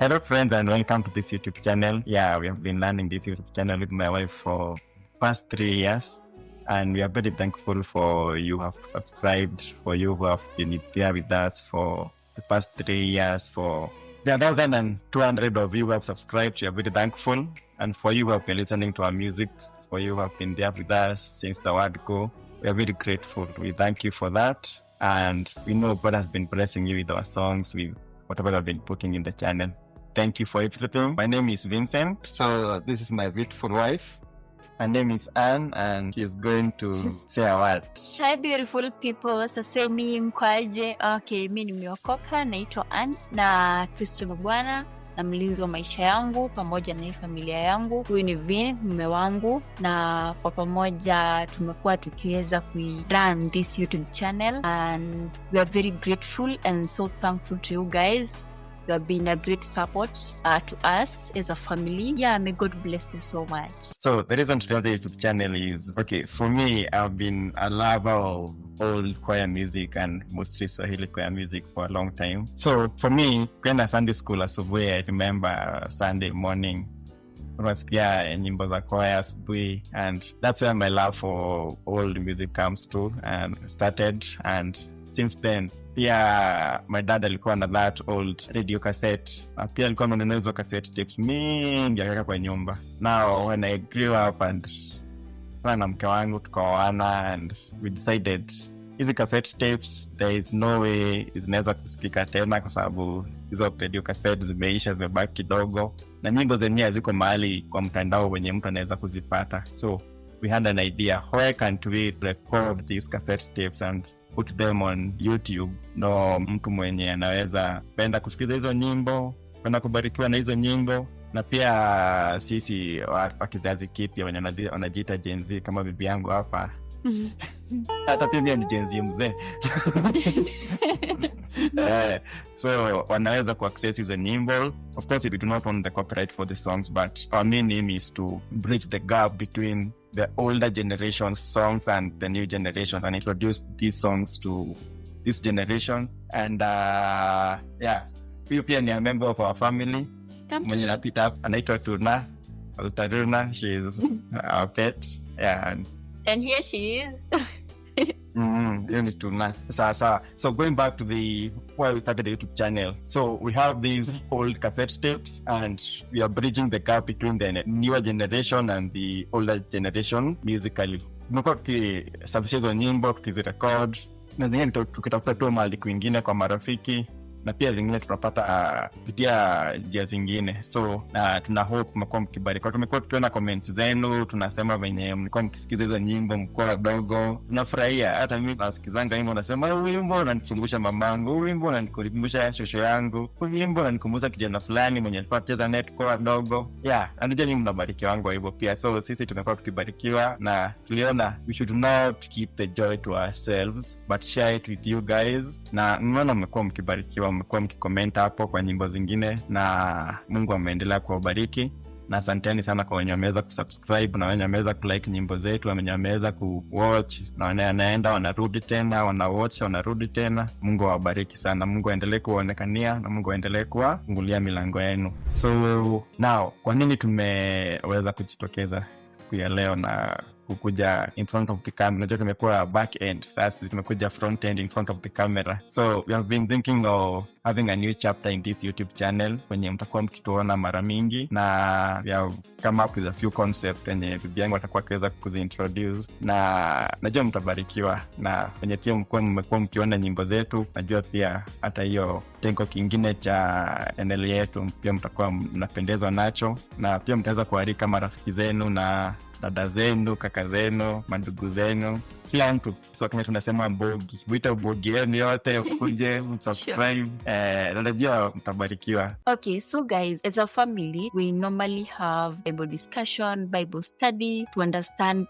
Hello friends and welcome to this YouTube channel. Yeah, we have been learning this YouTube channel with my wife for past 3 years and we are very thankful for you have subscribed, for you who have been there with us for the past 3 years, for the 1,200 of you who have subscribed. We are very thankful. And for you who have been listening to our music, for you who have been there with us since the word go, we are very grateful. We thank you for that. And we know God has been blessing you with our songs, with whatever I've been putting in the channel. Thank you for everything. My name is Vincent. So this is my beautiful wife. Her name is Anne, and she's going to say a word. Hi beautiful people, saseni mko aje? Okay, mi nimeokoka, naitwa Ann na Kristo ni Bwana na mlinzi wa maisha yangu pamoja na hii familia yangu. Huyu ni Vin, mume wangu, na kwa pamoja tumekuwa tukiweza kui-run this YouTube channel and we are very grateful and so thankful to you guys. You have been a great support to us as a family. Yeah, may God bless you so much. So the reason to the YouTube channel is, okay, for me, I've been a lover of old choir music and mostly Swahili choir music for a long time. So for me, kwenda Sunday school asubuhi, I remember Sunday morning unasikia nyimbo za choir asubuhi, and that's where my love for old music comes to and started. And since then pia my dad alikuwa na that old radio cassette, na pia alikuwa amenunua hizo cassette tapes mingi akaweka kwa nyumba. Now when I grew up and na mke wangu tukaoana and we decided hizi cassette tapes, there is no way zinaweza kusikika tena kwa sababu hizo radio cassette zimeisha, zimebaki kidogo na nyimbo zenyewe haziko mahali kwa mtandao wenye mtu anaweza kuzipata. So we had an idea, why can't we record these cassette tapes and put them on YouTube, ndo mtu mwenye anaweza penda kusikiza hizo nyimbo, penda kubarikiwa na hizo nyimbo, na pia sisi wa kizazi kipya wenye wanajiita Gen Z kama bibi yangu hapa, hata pia mimi ni Gen Z mzee. So wanaweza kuaccess hizo nyimbo. Of course we do not own the copyright for the songs, but our main aim is to bridge the gap between the older generation's songs and the new generation and introduce these songs to this generation. And yeah, huyu pia ni a member of our family mwenye napita hapa, anaitwa Tuna Altaruna. She is our pet, yeah, and And here she is. Hiyo ni Tuna. Sawa sawa. So going back to the why we started the YouTube channel. So we have these old cassette tapes and we are bridging the gap between the newer generation and the older generation musically. Tumekuwa tukisafisha hizo nyimbo, tukizirecord na zingine tukitafuta tu mahali kwingine kwa marafiki, na pia zingine tunapata kupitia njia zingine. So tuna hope mmekuwa mkibarikiwa. Tumekuwa tukiona comments zenu, tunasema venye mlikuwa mkisikiza hizo nyimbo mkuwa wadogo, tunafurahia. Hata mimi nasikizanga wimbo, nasema, "Huu wimbo unanikumbusha mamangu, huu wimbo unanikumbusha shosho yangu, huu wimbo unanikumbusha kijana fulani mwenye alikuwa anacheza net kwa wadogo." Yeah, anajua nyinyi mnabarikiwa wangu hivyo pia. So sisi tumekuwa tukibarikiwa na tuliona we should not keep the joy to ourselves but share it with you guys. Na mmeona mmekuwa mkibarikiwa, mmekuwa mkicomment hapo kwa nyimbo zingine, na Mungu ameendelea kuwabariki. Na asanteni sana kwa wenye wameweza kusubscribe na wenye wameweza kulike nyimbo zetu, wenye wameweza kuwatch na wenye wanaenda wanarudi tena, wanawatch, wanarudi tena. Mungu awabariki sana, Mungu aendelee kuwaonekania na Mungu aendelee kuwafungulia milango yenu. So now, kwa nini tumeweza kujitokeza siku ya leo na kukuja in front of the camera? Unajua tumekuwa back end, sasa tumekuja front end in front of the camera. So we have been thinking of having a new chapter in this YouTube channel kwenye mtakuwa mkituona mara mingi, na we have come up with a few concept wenye bibi yangu atakuwa akiweza kuziintroduce, na najua mtabarikiwa. Na wenye pia mmekuwa mkiona nyimbo zetu, najua pia hata hiyo tengo kingine cha channel yetu pia mtakuwa mnapendezwa nacho, na pia mtaweza kualika marafiki zenu na dada zenu, kaka zenu, mandugu zenu, kila mtu. So Kenya tunasema mbogi, mwite mbogi yenu yote kuje msubscribe. Na najua mtabarikiwa. Okay, so guys, as a family, we normally have Bible discussion, Bible study to understand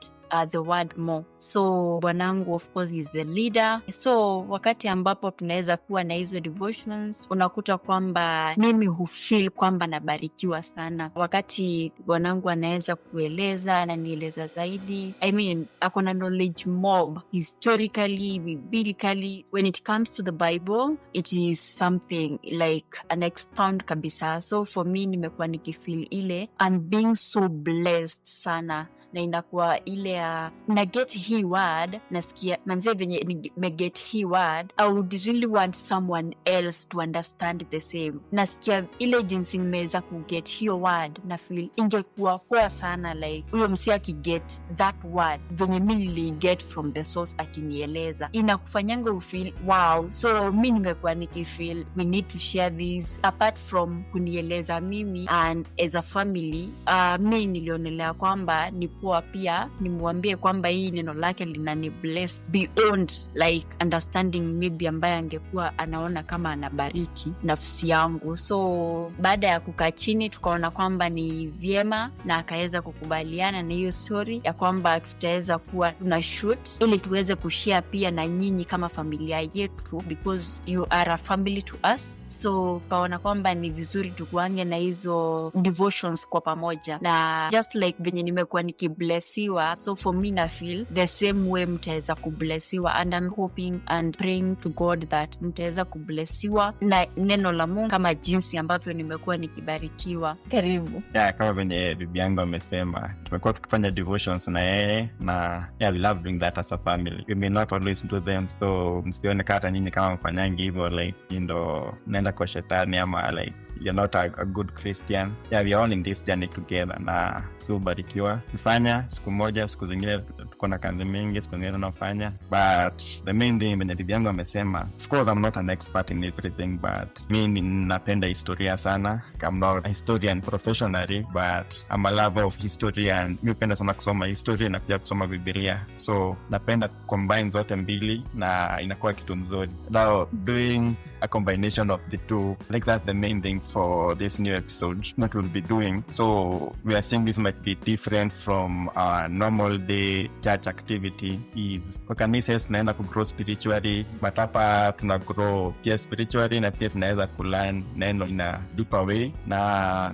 the word more. So bwanangu, of course, is the leader. So wakati ambapo tunaweza kuwa na hizo devotions, unakuta kwamba mimi hufeel kwamba nabarikiwa sana wakati bwanangu anaweza kueleza, ananieleza zaidi. I mean, ako na knowledge mob historically, biblically. When it comes to the Bible, it is something like an expound kabisa. So for me, nimekuwa nikifeel ile I'm being so blessed sana, na inakuwa ile ya na get hii word, nasikia manzie venye nimeget hii word, I would really want someone else to understand the same. Nasikia ile jinsi nimeweza kuget hiyo word, na feel ingekuwa poa sana like huyo msee akiget that word venye mi niliget from the source, akinieleza, inakufanyanga ufeel wow. So mi nimekuwa nikifeel we need to share this. Apart from kunieleza mimi and as a family, mi nilionelea kwamba ni poa pia nimwambie kwamba hii neno lake linani bless beyond like understanding maybe ambaye angekuwa anaona kama anabariki nafsi yangu. So baada ya kukaa chini, tukaona kwamba ni vyema na akaweza kukubaliana na hiyo story ya kwamba tutaweza kuwa tuna shoot ili tuweze kushare pia na nyinyi kama familia yetu, because you are a family to us. So tukaona kwamba ni vizuri tukuange na hizo devotions kwa pamoja, na just like venye nimekuwa nikiblessiwa, so for me na feel the same way mtaweza kublessiwa, and I'm hoping and praying to God that mtaweza kublessiwa na neno la Mungu kama jinsi ambavyo nimekuwa nikibarikiwa. Karibu. Yeah, kama venye bibi yangu amesema, tumekuwa tukifanya devotions na yeye, na yeah, we love doing that as a family. We may not always do them, so msione kaa hata nyinyi kama mfanyangi hivyo like ndo naenda kwa shetani ama like you're not a good Christian. Yeah, we are all in this journey together, na si ubarikiwa kufanya siku moja, siku zingine tuko na kazi mingi, siku zingine tunafanya. But the main thing venye bibi yangu amesema, of course I'm not an expert in everything, but mi napenda historia sana. I'm not a historian professionally, but I'm a lover of history, and mi hupenda sana kusoma history na pia kusoma Bibilia, so napenda combine zote mbili na inakuwa kitu mzuri. Now, doing a combination of the two, like, that's the main thing for this new episode that we'll be doing. So we are seeing this might be different from our normal day church activity. Is kwa kanisa, yes, tunaenda kugrow spiritually, but hapa tuna grow pia spiritually na pia tunaweza kulearn neno in a deeper way, na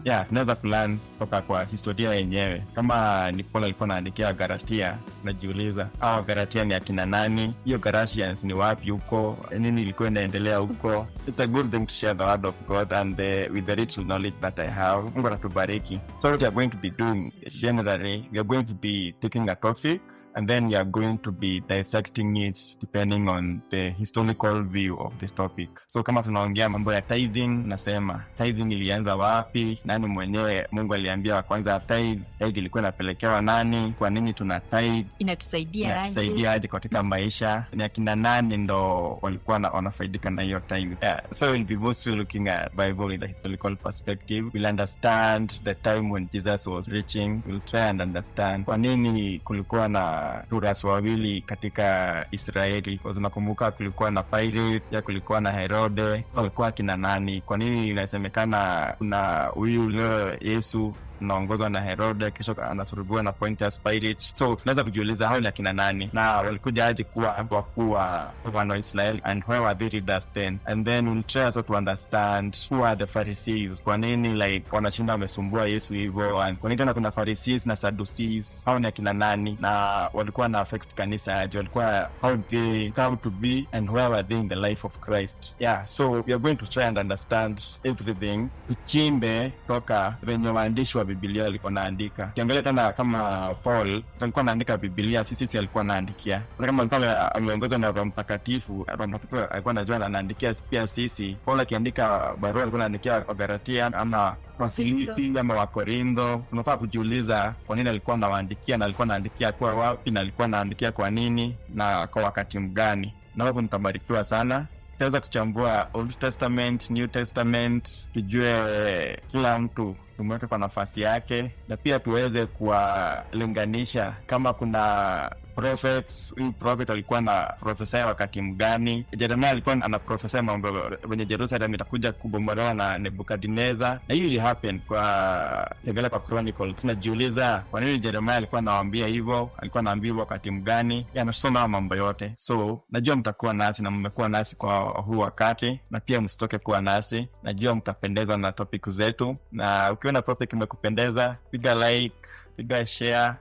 yeah, tunaweza kulearn kutoka kwa historia yenyewe. Kama ni Paul alikuwa anaandikia Galatia, najiuliza, hawa Galatia ni akina nani? Hiyo Galatians ni wapi huko? Nini ilikuwa inaendelea huko? It's a good thing to share the word of God and with the little knowledge that I have. Mungu atatubariki. So what we are going to be doing generally, we are going to be taking a topic and then we are going to be dissecting it depending on the historical view of the topic. So kama tunaongea mambo ya tithing, nasema tithing ilianza wapi? Nani mwenyewe Mungu aliambia wa kwanza tithe? Tithe ilikuwa inapelekewa nani? Kwa nini tuna tithe? Inatusaidia aje? Inatusaidia aje katika maisha? Ni akina nani ndo walikuwa wanafaidika na hiyo tithe? Yeah. So we'll be mostly looking at Bible with a historical perspective. We'll understand the time when Jesus was preaching. We'll try and understand kwa nini kulikuwa na rulers wawili katika Israeli. Kwa nakumbuka kulikuwa na Pilate, pia kulikuwa na Herode. Walikuwa akina nani? Kwa nini inasemekana kuna huyu leo Yesu anaongozwa na Herode, kesho anasulubiwa na Pontius Pilate? So tunaweza kujiuliza, hao ni akina nani na walikuja aje kuwa wakuu wa wana wa Israel, and where were they leaders then? And then we'll try also to understand who are the Pharisees. Kwa nini like wanashinda wamesumbua Yesu hivyo? And kwa nini tena kuna Pharisees na Sadducees? Hao ni akina nani na walikuwa na affect kanisa aje? Walikuwa, how they come to be, and where were they in the life of Christ? Yeah, so we are going to try and understand everything, tuchimbe toka venye waandishi wa Bibilia walikuwa naandika. Ukiangalia tena kama Paul alikuwa anaandika Bibilia, sisi alikuwa anaandikia. Hata kama alikuwa ameongozwa na Roho Mtakatifu, Roho Mtakatifu alikuwa anajua anaandikia pia sisi. Paul akiandika barua alikuwa anaandikia Wagalatia ama Wafilipi ama Wakorintho. Unafaa kujiuliza kwa nini alikuwa anawaandikia, na alikuwa anaandikia kwa wapi, na alikuwa anaandikia kwa nini na kwa wakati mgani. Na hapo mtabarikiwa sana. Tutaweza kuchambua Old Testament, New Testament, tujue kila mtu Tumweke kwa nafasi yake, na pia tuweze kuwalinganisha kama kuna prophets. Huyu prophet alikuwa na prophesy wakati mgani? Jeremia alikuwa ana prophesy mambo wenye Jerusalem itakuja kubomolewa na Nebukadnezar, na hiyo ili happen kwa kiangalia kwa Chronicle. Tunajiuliza kwa nini Jeremia alikuwa anawaambia hivyo, alikuwa anaambia hivyo wakati mgani? Anasoma mambo yote. So najua mtakuwa nasi na mmekuwa nasi kwa huu wakati, na pia msitoke kuwa nasi. Najua mtapendezwa na topic zetu, na ukiona topic imekupendeza, piga like, piga share,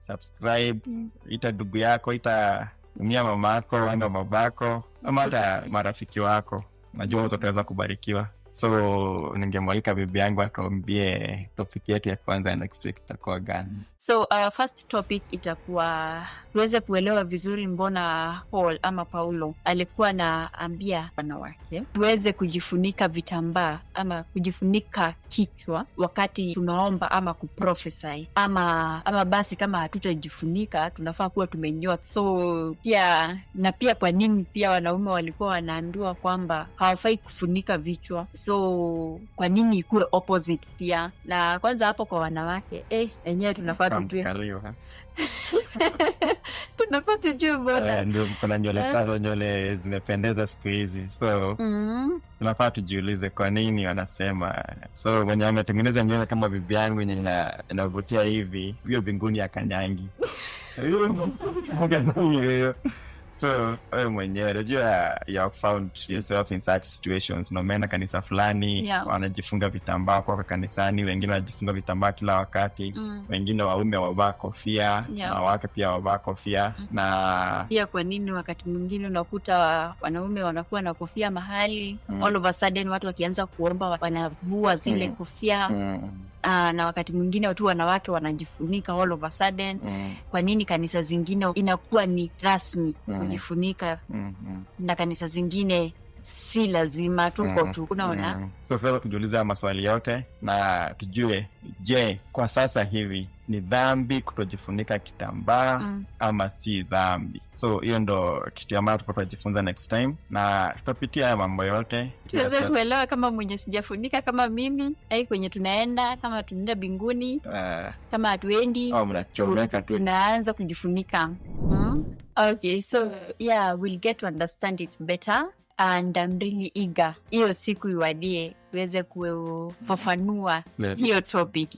subscribe, ita ndugu yako, ita tumia mamako ama babako ama hata marafiki wako. Najua utaweza kubarikiwa. So ningemwalika bibi yangu atuambie topic yetu ya kwanza ya next week itakuwa gani. So our first topic itakuwa tuweze kuelewa vizuri mbona Paul ama Paulo alikuwa anaambia wanawake tuweze kujifunika vitambaa ama kujifunika kichwa wakati tunaomba ama kuprophesy ama basi kama hatutajifunika tunafaa kuwa tumenyoa. So pia na pia kwa nini pia wanaume walikuwa wanaambiwa kwamba hawafai kufunika vichwa? So kwa nini ikuwe opposite pia? Na kwanza hapo kwa wanawake, enyewe tunafaa tujue Kamkaliwa. Tunafaa tujue mbona Ndio kuna nywele tatu, nywele zimependeza siku hizi, so tunafaa tujiulize kwa nini wanasema. So mwenye ametengeneza nywele kama bibi yangu yenye inavutia hivi, hiyo mbinguni ya kanyangi. So wewe mwenyewe unajua you have found yourself in such situations na umeenda kanisa fulani, wanajifunga vitambaa kwa kanisani, wengine wanajifunga vitambaa kila wakati, wengine waume wavaa kofia, na wake pia wavaa kofia na Pia kwa nini wakati mwingine unakuta wanaume wanakuwa na kofia mahali, all of a sudden watu wakianza kuomba wanavua zile kofia, na wakati mwingine watu wanawake wanajifunika all of a sudden. Kwa nini kanisa zingine inakuwa ni rasmi kujifunika na kanisa zingine si lazima, tuko tu, unaona? So tunaweza kujiuliza maswali yote na tujue, je, kwa sasa hivi ni dhambi kutojifunika kitambaa ama si dhambi? So hiyo ndo kitu ambayo tutakuwa tunajifunza next time, na tutapitia haya mambo yote. Tuweze kuelewa kama mwenye sijafunika kama mimi ai kwenye tunaenda, kama tunaenda mbinguni, kama hatuendi, au mnachomeka tu. Tunaanza kujifunika. Okay, so yeah, we'll get to understand it better and I'm really eager hiyo siku iwadie tuweze kufafanua hiyo topic.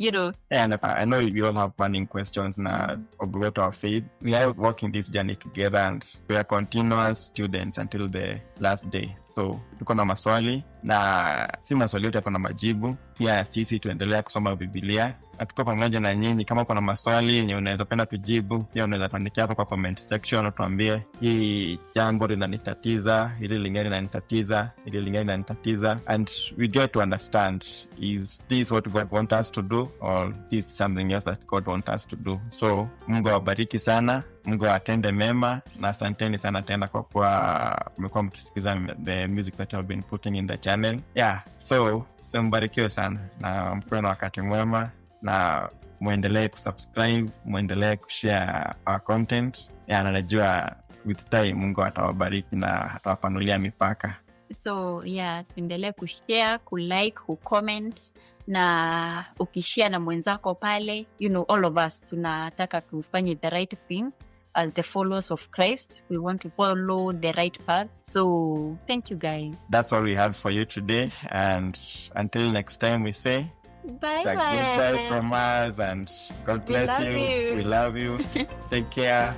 And I know you all have burning questions now about our faith. We are walking this journey together and we are continuous students until the last day. So tuko na maswali na si maswali yote yako na majibu. Pia sisi tuendelea kusoma Biblia na tuko pamoja na nyinyi. Kama kuna maswali yenye unaweza penda tujibu, pia unaweza tuandikia hapo kwa comment section, utuambie hii jambo linanitatiza, hili lingine linanitatiza, hili lingine linanitatiza, and we get to understand, is this what God want us to do or this something else that God want us to do? So Mungu awabariki sana, Mungu awatende mema, na asanteni sana tena kwa kuwa mmekuwa mkisikiza the music that I've been putting in the channel. Yeah, so mbarikiwe sana na mkuwe na wakati mwema na mwendelee kusubscribe, mwendelee kushare our content. Yeah, na najua with time Mungu atawabariki na atawapanulia mipaka. So yeah, tuendelee kushare, kulike, kucomment, na ukishare na mwenzako pale, all of us tunataka tufanye the right thing as the followers of Christ. We want to follow the right path. So thank you, guys. That's all we have for you today, and until next time we say Bye. It's a Bye. goodbye from us, and God We bless love you. you. We love you. Take care.